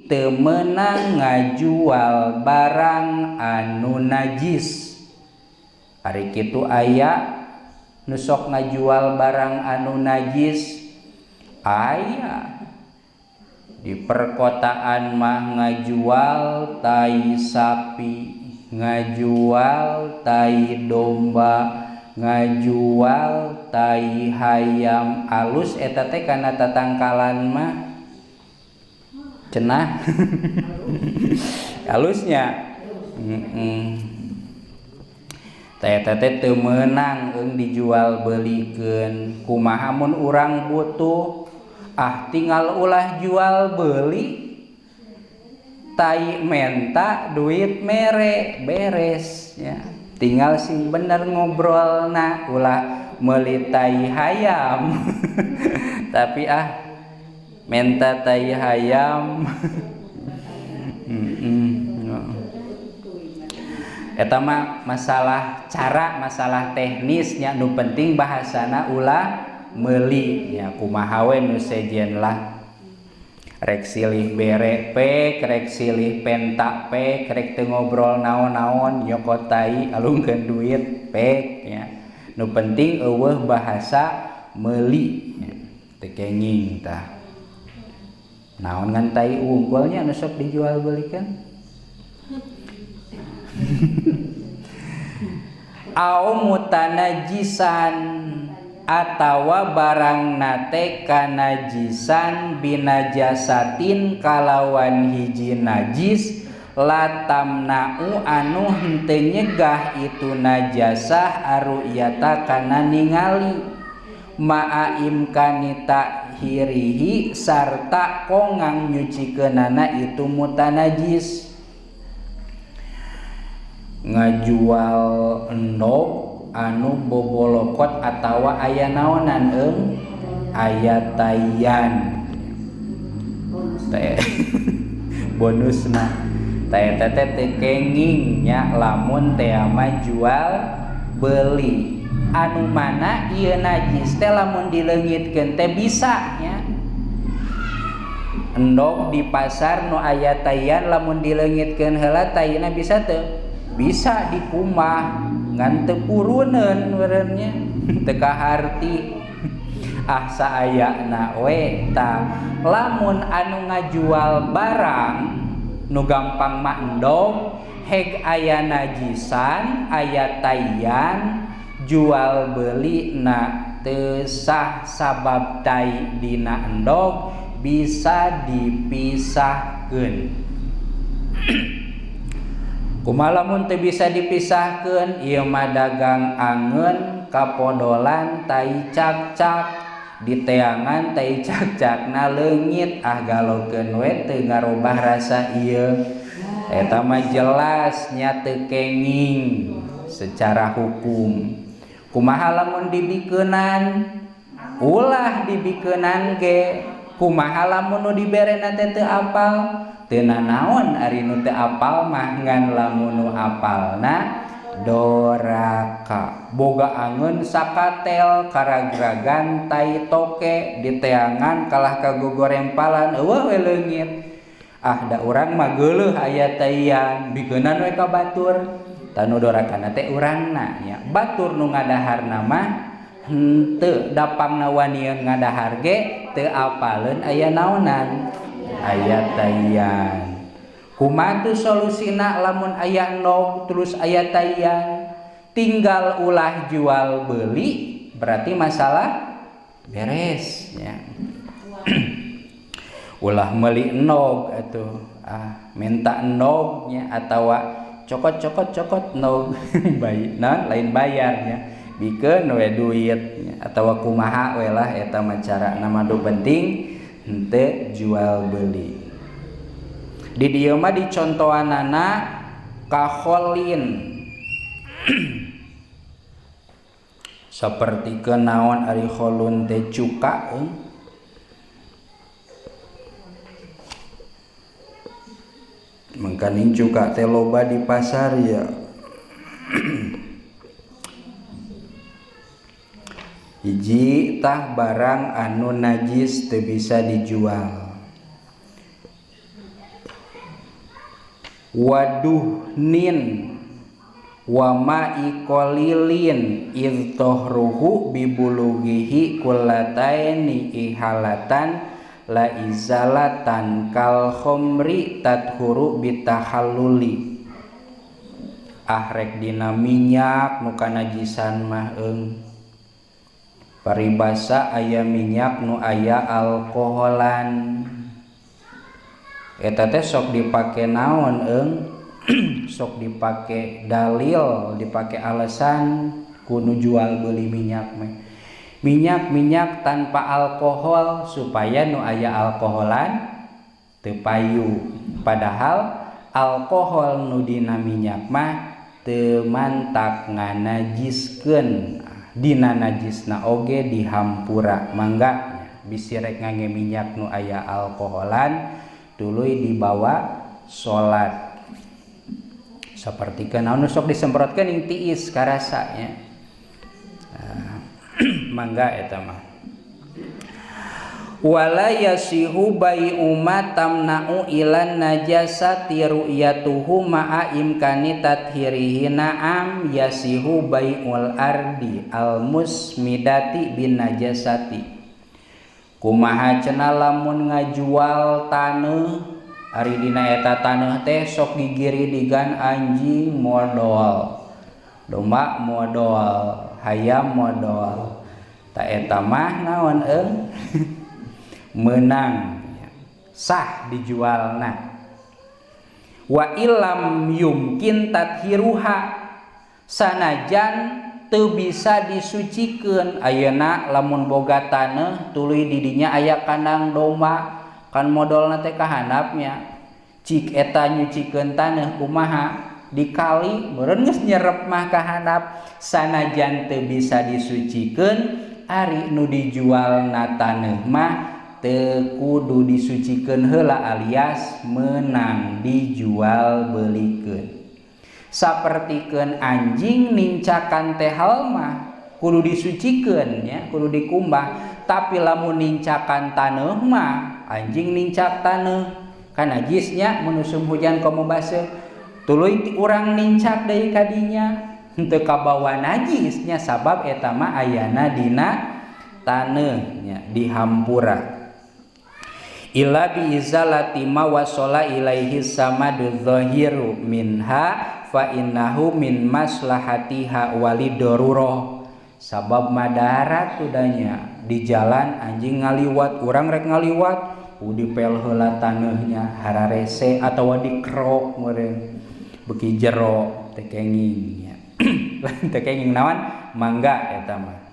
teu meunang ngajual barang anu najis. Ari kitu aya nu sok ngajual barang anu najis, aya di perkotaan mah ngajual tai sapi, ngajual tai domba, ngajual tai hayam. Alus eta teh kana tatangkalan mah cenah. Alusnya teh teh teu meunang eung dijual belikeun. Kumaha mun urang butuh, ah tinggal ulah jual beli, tai menta duit mere beres ya. Tinggal sing bener ngobrolna, ulah meuli tai hayam. Tapi ah menta tai hayam. Eta mah masalah cara, masalah teknisnya, nu penting bahasana ulah meuli nya. Kumaha we nu sejen lah, rek silih bere pek, rek silih penta pek, rek teu ngobrol naon-naon, nyokot tai alungkeun duit pek nya. Nu penting eueuh bahasa meuli nya, teu kenging tah. Naon ngan tai unggulnya nu sok dijual belikeun. Au mutanajisan atawa barang nate kanajisan binajasatin kalawan hiji najis latamna'u anu henteu nyegah itu najasah aruyata kana ningali ma'a imkani takhirihi sarta kongang nyucikeunana itu mutanajis. Ngajual endog anu bobolokot atawa aya naonan eung aya taian teh bonusna teh teh teh kenging nya lamun teh mah jual beli anu mana ieu najis teh lamun dileungitkeun teh bisa nya. Endog di pasar nu aya taian lamun dileungitkeun heula taina bisa teu? Bisa dikumah ngan teu puruneun meureunnya teu kaharti. Ah saayana we tah lamun anu ngajual barang nu gampang mah endog heg aya najisan aya taian jual beli na teu sah sabab tai dina endog bisa dipisahkeun. Kumaha lamun teu bisa dipisahkeun, ieu mah dagang angeun kapodolan tai cakcak diteangan tai cakcakna leungit, ah galokeun we teu ngarobah rasa ieu. Eta mah jelas nya teu kenging secara hukum. Kumaha lamun dibikeunan? Ulah dibikeunan ge. Kumaha lamun nu diberena teh teu apal? Teu nanaon ari nu teu apal mah, ngan lamun nu apalna doraka. Boga angeun sakatel karagragan tai toke diteangan kalah ka gogorempalan eueuh we leungit. Ah da urang mah geuleuh aya taian bikeunan we ka batur. Tah nu dorakana teh urangna nya. Batur nu ngadaharna mah henteu dapangna wanieun ngadahar ge teu apaleun aya naonan aya taian. Kumaha tuh solusina lamun aya endog terus aya taian? Tinggal ulah jual beli berarti masalah beres ya. Ulah meuli endog atuh, ah minta endognya atawa cokot cokot cokot endog bayi naon lain bayarnya bikeun we duit atawa kumaha we lah eta mah cara nama nu penting henteu jual beli. Di dieu mah dicontohanana kakholin seperti kenaon ari kholun teh cuka mangkaning cuka teh loba di pasar ya. Hiji tah barang anu najis teu bisa dijual. Waduhnin wa ma'i qalilin idh tohruhu bibulughihi kullataini ihalatan la izalatan kal khomri tathuru bitahalluli. Ah rek dina minyak nu kanajisan mah eung. Paribasa aya minyak nu aya alkoholan. Eta teh sok dipake naon eung? Sok dipake dalil, dipake alasan ku nu jual beli minyak mah. Minyak-minyak tanpa alkohol supaya nu aya alkoholan teu payu. Padahal alkohol nu dina minyak mah teu mantak nganajiskeun. Dina najisna oge dihampura. Mangga bisi rek ngangge minyak nu aya alkoholan tuluy dibawa salat. Sapertikeun naon nu sok disemprotkeun ing tiis karasa nya. Mangga eta mah. Wala yasihu bai'u ma tamna'u ilan najasati ru'yatuhu ma'a imkani tathirihi na'am yasihu bai'ul ardi al musmidati bin najasati. Kumaha cenah lamun ngajual taneuh ari dina eta taneuh teh sok gigiridigan anjing modol, domba modol, hayam modol. Ta eta mah naon eung? Menang sah dijualna. Wa illam yumkin tathiruha sanajan teu bisa disucikeun. Ayeuna lamun boga taneuh tuluy di dinya aya kandang domba kan modolna teh kahandapnya. Cik eta nyucikeun taneuh kumaha? Dikali meureun geus nyerep mah kahandap. Sanajan teu bisa disucikeun ari nu dijualna taneuh mah teu kudu disucikeun heula alias menang dijual belikeun. Sapertikeun anjing nincakan teh mah kudu disucikeun nya, kudu dikumbah. Tapi lamun nincakan taneuh mah anjing nincak taneuh kan najisnya mun usum hujan komo baseuh tuluy urang nincak deui ka dinya henteu kabawa najisnya sabab eta mah ayana dina taneuh nya dihampura. Illa bi izalati ma wasala ilaihi samadu dhahiru minha fa innahu min maslahatiha walidorurah. Sabab madarat udahnya di jalan anjing ngaliwat urang rek ngaliwat dipel heula taneuhnya hararese atawa dikrok meureun beuki jero teu kenging nya. Teu kenging naon mangga eta mah.